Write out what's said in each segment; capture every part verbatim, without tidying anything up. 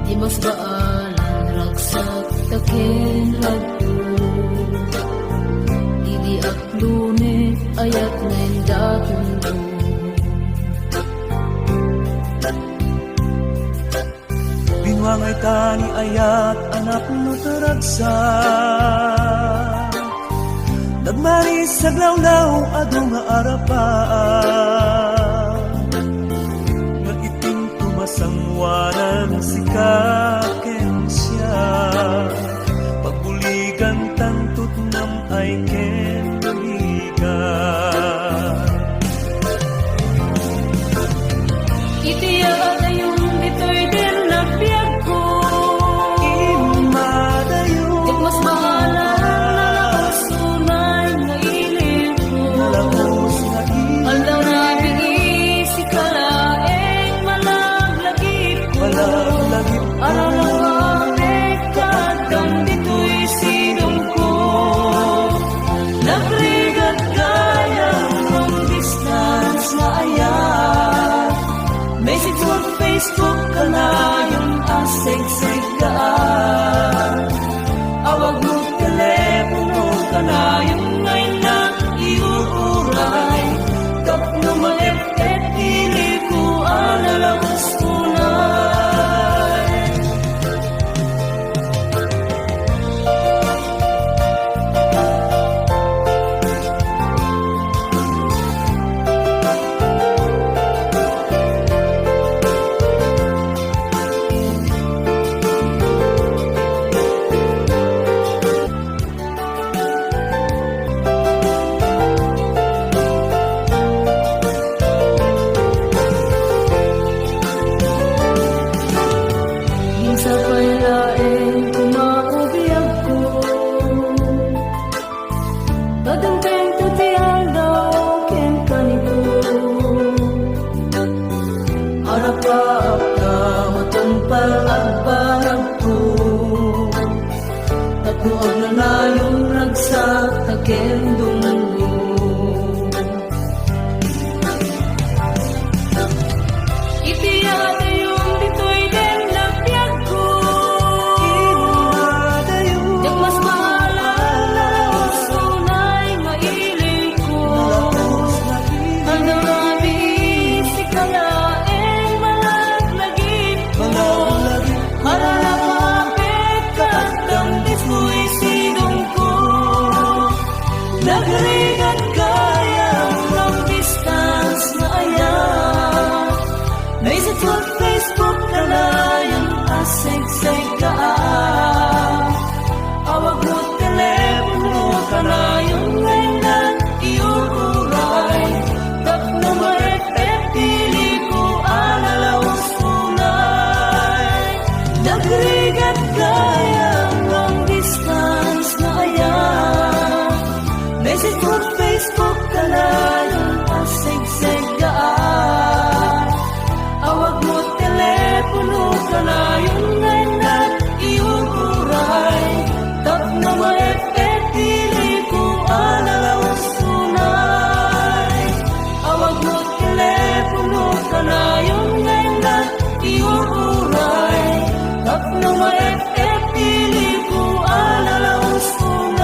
Imasbaalan ragsak ta ken lagpo. Idi aklone, ayat nga indaton ko. Binuangay ta ni ayat a napno ta ragsak. Nagmaris aglawlaw adu nga arapaan. Nga itin tumasanguanan sika ken siak. Pagbuligan tanto ti nam-ay ken bigat. Iti adayon ditoy den nagbiagko. Immadayon. Ket mas maala nga laus unay nga ilinko. Nga laus nga ilinko. Aldaw nga biisi ka laeng malaglagipko. Malaglagipko. Aralawapek ka addam ditoy sidongko. Nagrigat gayam long distance nga ayat. Message or Facebook kanayon a segseggaan. Awag mo telepono kanayon nga innak iuray. Tapno maep-ep iliko a nalaus unay. Sapay laeng koma a biagko. Tademtengto ti aldaw ken kanito. Arapaapka matungpal agbanagko. Tapno agnanayon ragsak ta ken dumngeg. Iti adayon ditoy den nagbiagko. Iti adayon. Diak mas maala a laus unay nga ilinko. Nga laus nga ilinko. Aldaw nga biisi ka laeng malaglagipko. Malaglagipko. Aralawapek ka addam ditoy sidongko. Nagrigat gayam long distance nga ayat. Message or Facebook kanayon a segseggaan. Awag mo telepono kanayon nga innak iuray. Tapno maep-ep iliko a nalaus unay. Nagrigat gayam long distance nga ayat. Message or Facebook kanayon a segseggaan. Awag mo telepono kanayon nga innak iuray. Tapno maep-ep iliko a nalaus unay. Awag mo telepono kanayon nga innak iuray. Tapno maep-ep iliko a nalaus unay.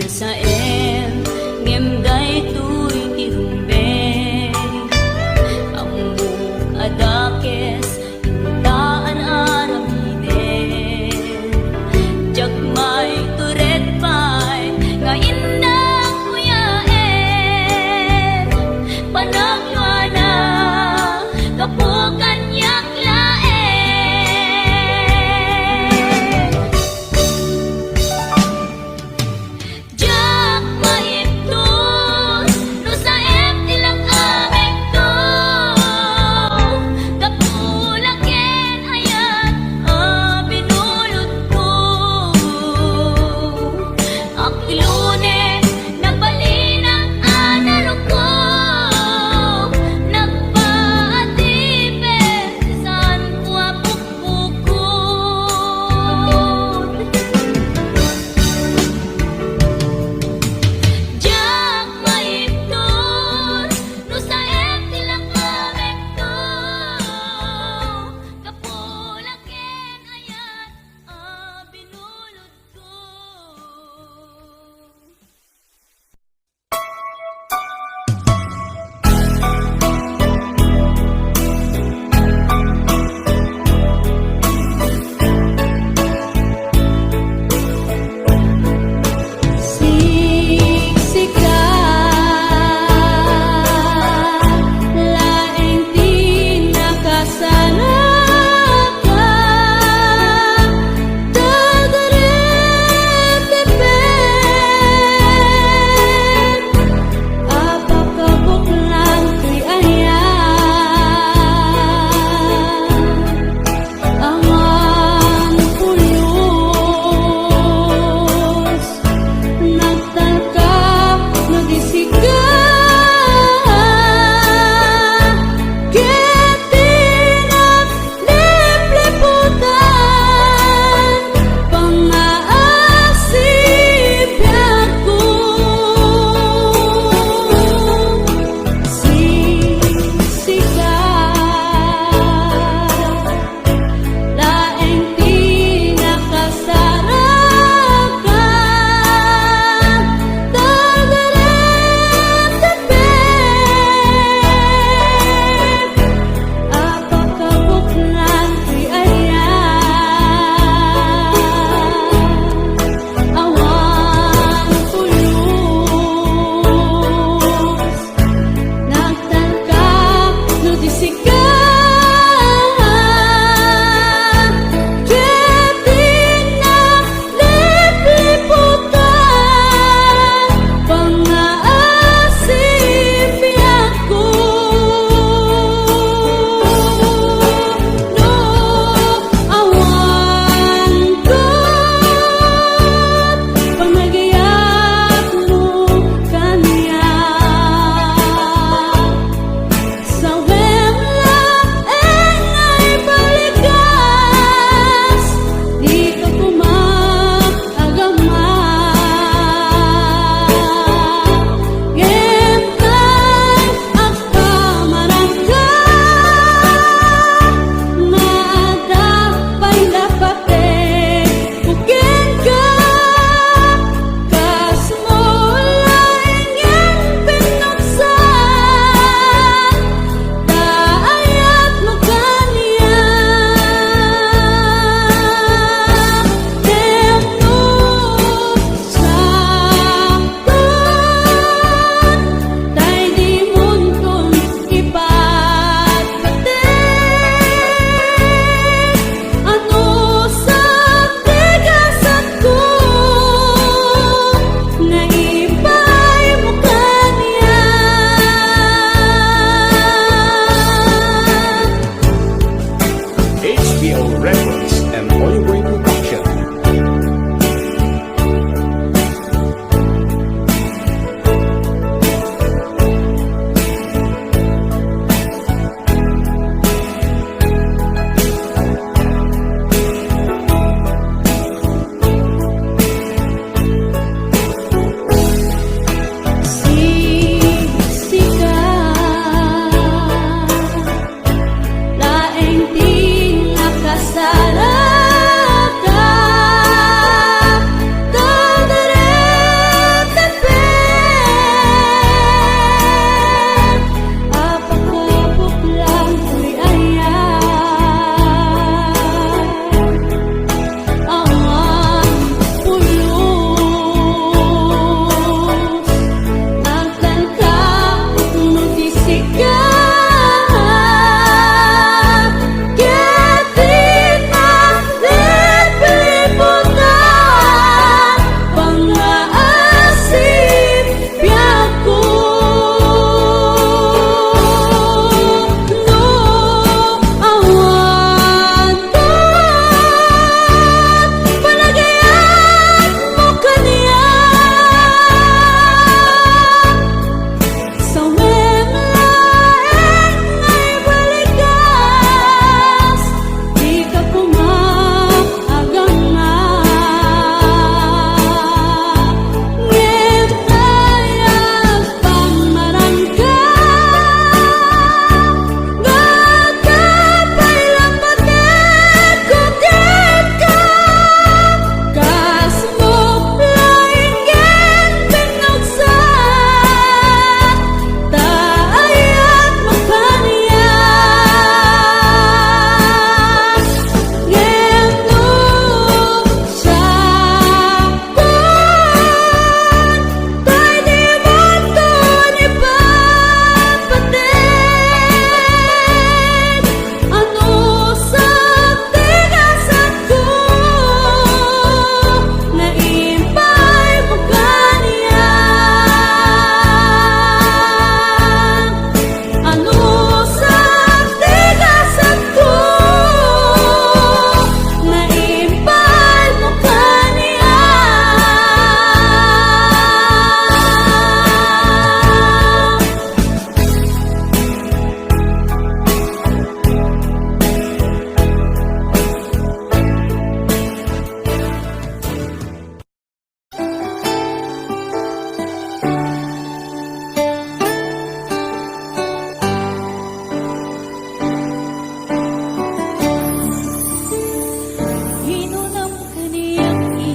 Saem, ngem daytoy ti rumbeng. Ammok a dakes inta ar-aramiden. Diak maitured pay nga innak kuyaen. Panagluana, gapu kaniak laeng. Diak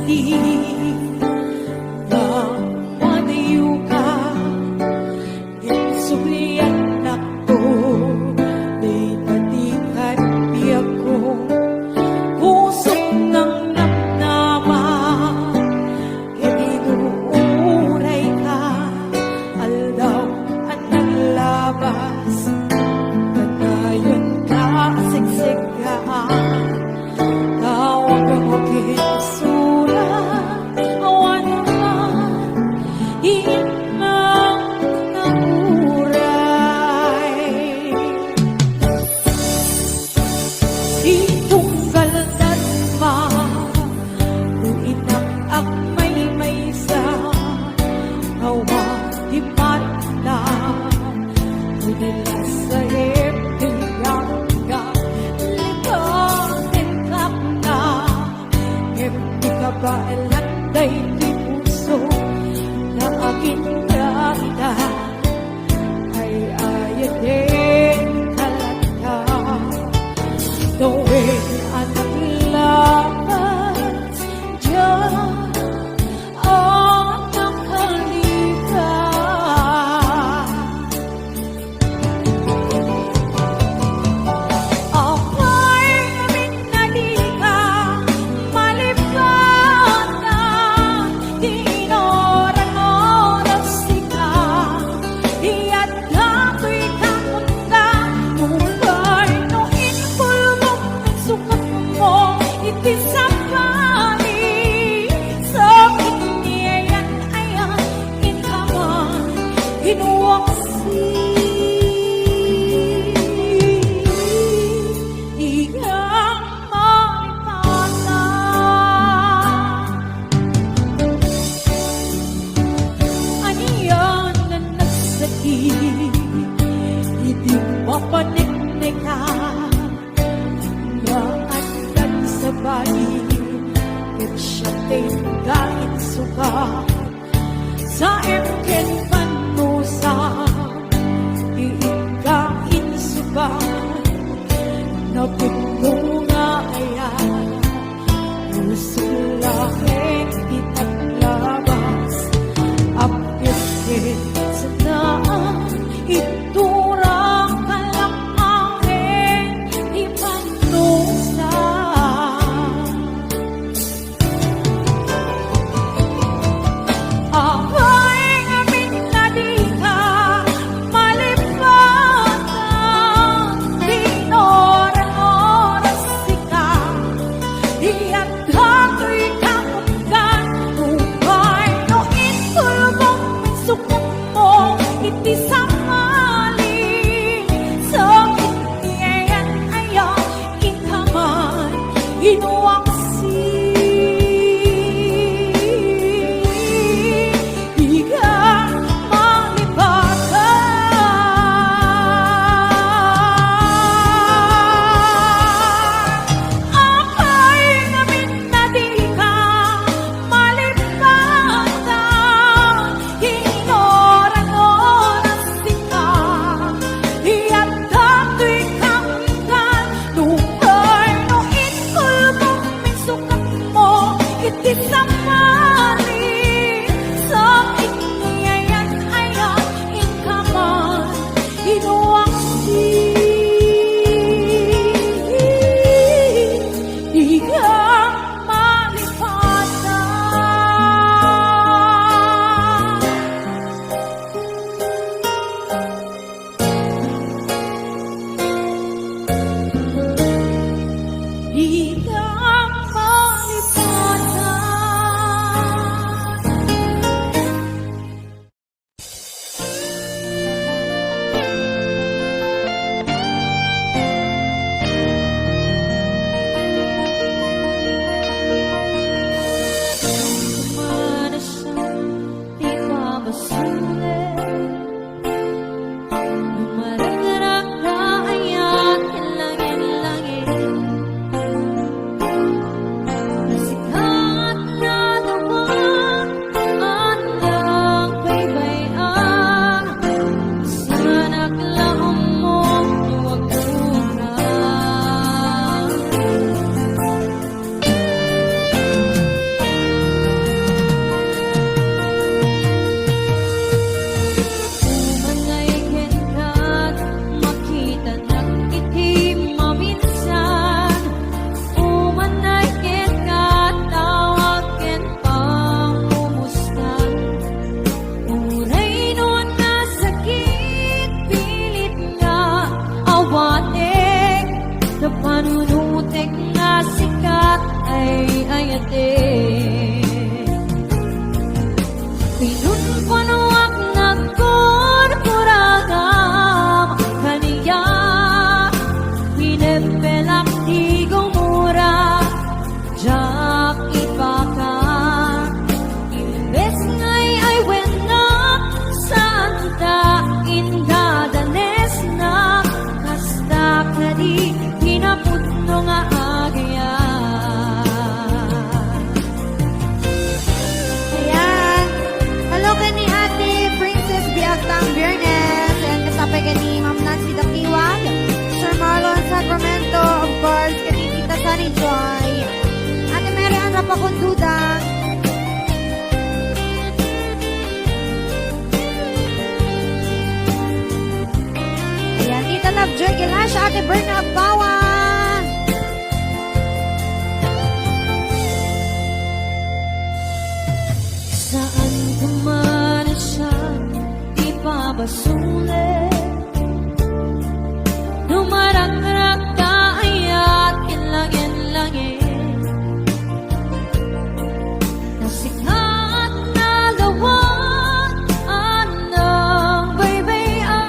Ti nga madayoka, insubliannakto, dayta ti ket biagko, pusok nga namnama, ket inuurayka, aldaw a naglabas, kanayon ka siksikkaan. Tawag mo kinsura, awan man inang nauray. Di tunggal darma, no inak agmaymaysa, awan di marna, no di lasaip ti gangga, ligaw ti kapna, ngem di kabaelan daydi puso, nga aginda ita. Ay, ay, ay, ay, talaga. The way I love you, just, oh, nakalika. Apay, amin Nadika malipatan, di inuran-uran sika. Di adda toy kakundan, nupay no inkulbok ti sukatmo iti sabali. Sakit ni ayan-ayan, inkaman, inuwaksi. Igang malipatan. Anian a nagsakit, idi mapanekneka, nga addan sabali, ket siak ti inka insukat. Saem ken pannusa, di inka insukat, napudno nga ayat, pusok laeng ti naglabas, appiek ket saan, itura ka laeng ti pannusa. Apay, amin Nadika malipatan, di inuran-uran sika. Di adda toy kakundan, nupay no inkulbok ti sukatmo iti sabali. Sakit ni ayan-ayan, inkaman, inuwaksi. Igang malipatan. Apay, amin Nadika malipatan, inuran-uran sika. Di adda toy kakundan, nupay no inkulbok ti sukatmo iti sabali. Sakit ni ayan-ayan, inkaman, inuwaksi. Igang malipatan. Igang malipatan. Berna Bawan. Saan ko man siya ipabasule. Dumaragrak ta ayat ken langit-langit. Nasikat na lawag a nagbaybay-a,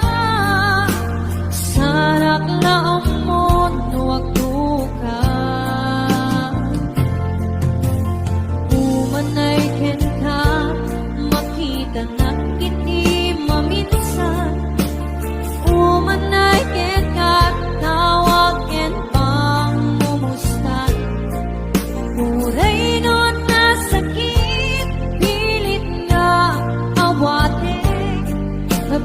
sarak la ammon no agtoka. Umanay kenka, makitanak iti maminsan. Umanay kenka, tawag ken pangmumustan. Uray no nasakit, pilit nga awatek,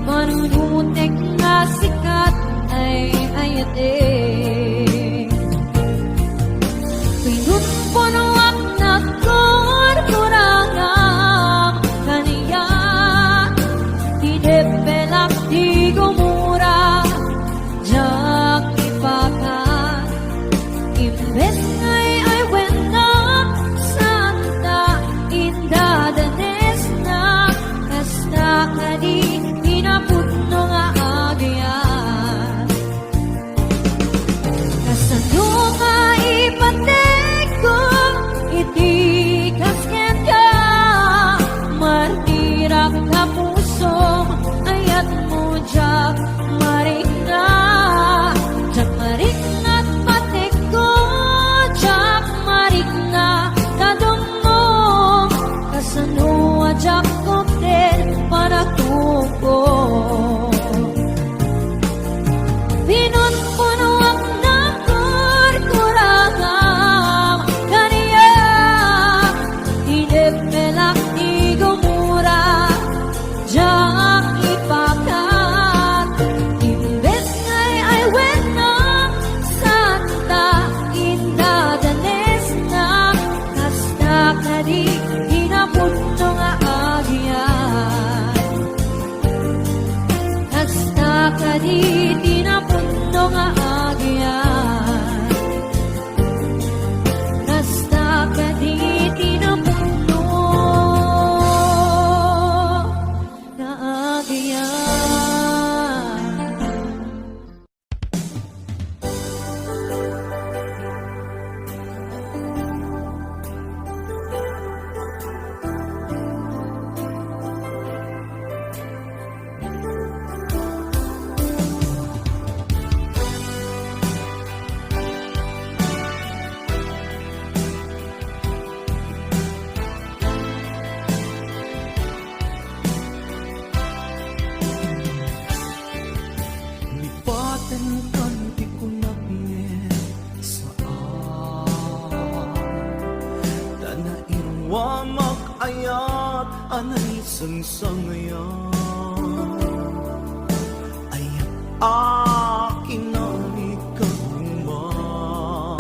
panunutek nga sikat ay ayatek. Pinunpunuak nagkurkurangam kaniak, ti debbelak ti gumura, diak ipakat. Imbes nga ay-aywena, saan ta indadanesna, kasta kadi ti napudno nga agian. Kasano nga ipategko iti kas kenka? Martirak a pusom, ayatmo diak marikna. Diak marikna a pategko, diak marikna a dumngom. Kasano a diak kupten panagkuko? Pinunpunuak nagkurkurangam kaniak, ti debbelak ti gumura, diak ipakat. Imbes nga ay-aywena, saan ta indadanesna, kasta kadi ti napudno nga agian. Kasta kadi ti napudno nga agian. Kasta kadi ti napudno nga agian. Lipatenkan ti kunak ngem saan, ta nairuamak ayat a naisangsangayan. Ayat a kinanikaguman.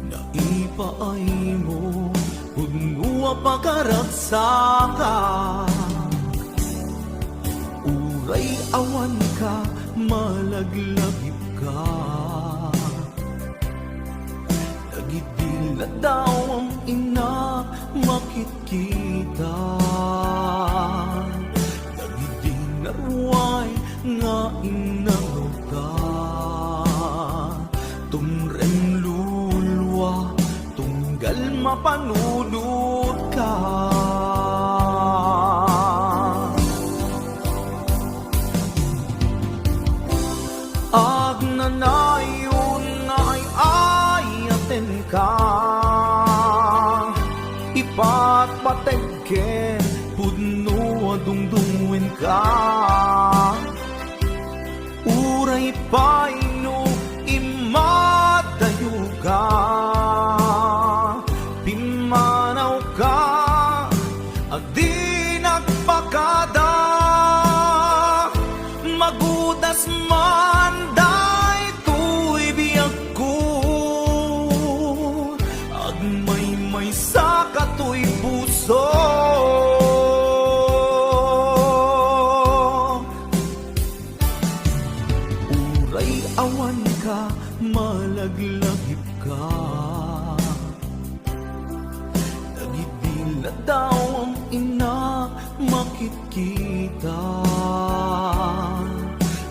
Naipaaymo, pudno a pakaragsakan. Uray awanka, malaglagipka. Dagidi ladawam, innak makitkita. Dagidi naruay nga innangoka. Tumreng lulua, tunggal mapanunotka. Agnanayon nga ay-ayatenka, ipatpateg ken pudno a dungdungngoenka. Uray pay no immadayoka, pimmanawka a di nagpakada. Magudas man daytoy biagko, agmaymaysa katoy puso. Uray awan Nadawam, ina, makitkita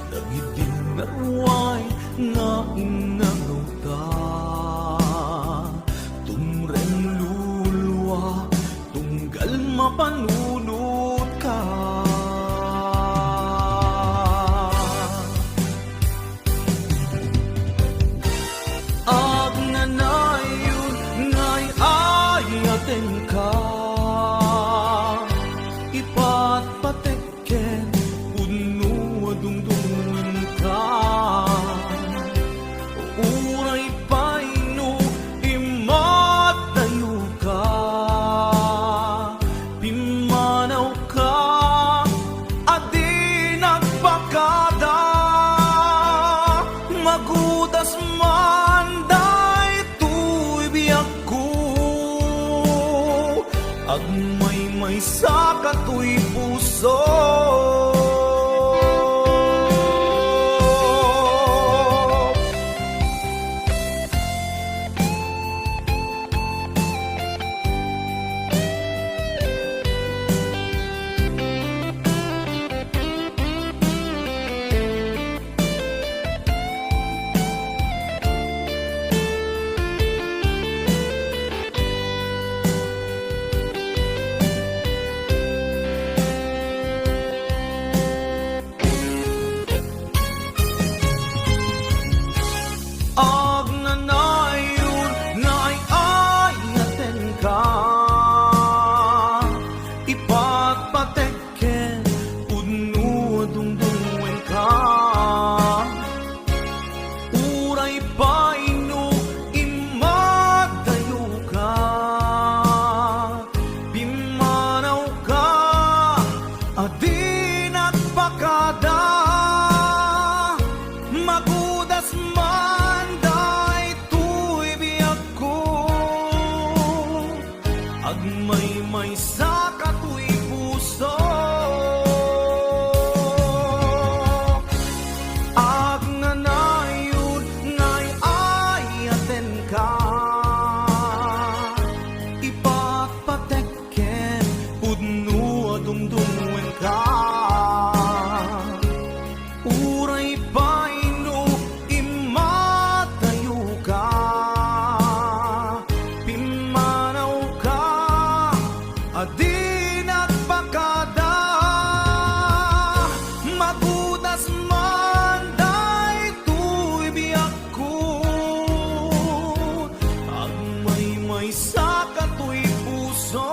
dagidi nga ruay nga innanawta. Tumreng, lulua, tunggal mapanunotka. Agnanayon nga ay-ayatenka, ipatpatek ken pudno a dungdungenka. Uray pay no immadayoka, pimmanawka a di nagpakada. Magudas man daytoy biagko, agmaymaysa katoy puso. Agnanayon nga ay-ayatenka, ipatpatek ken pudno a dungdungenka. Uray pay no immadayoka, pimmanawka a di nagpakada. Magudas man daytoy biagko, agmaymaysa katoy puso. Agnanayon nga ay-ayatenka, ipatpatek ken pudno a dungdungenka. Uray pay no immadayoka, pimmanawka a di nagpakada. Magudas man daytoy biagko, agmaymaysa katoy puso.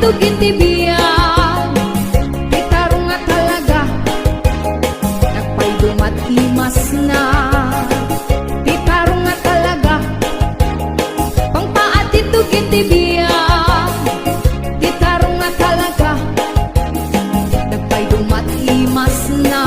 Iti biag, ti tarong nga talaga, nagpaydumat imasna. Ti tarong nga talaga, pangpaatitog iti biag. Ti tarong nga talaga, nagpaydumat imasna.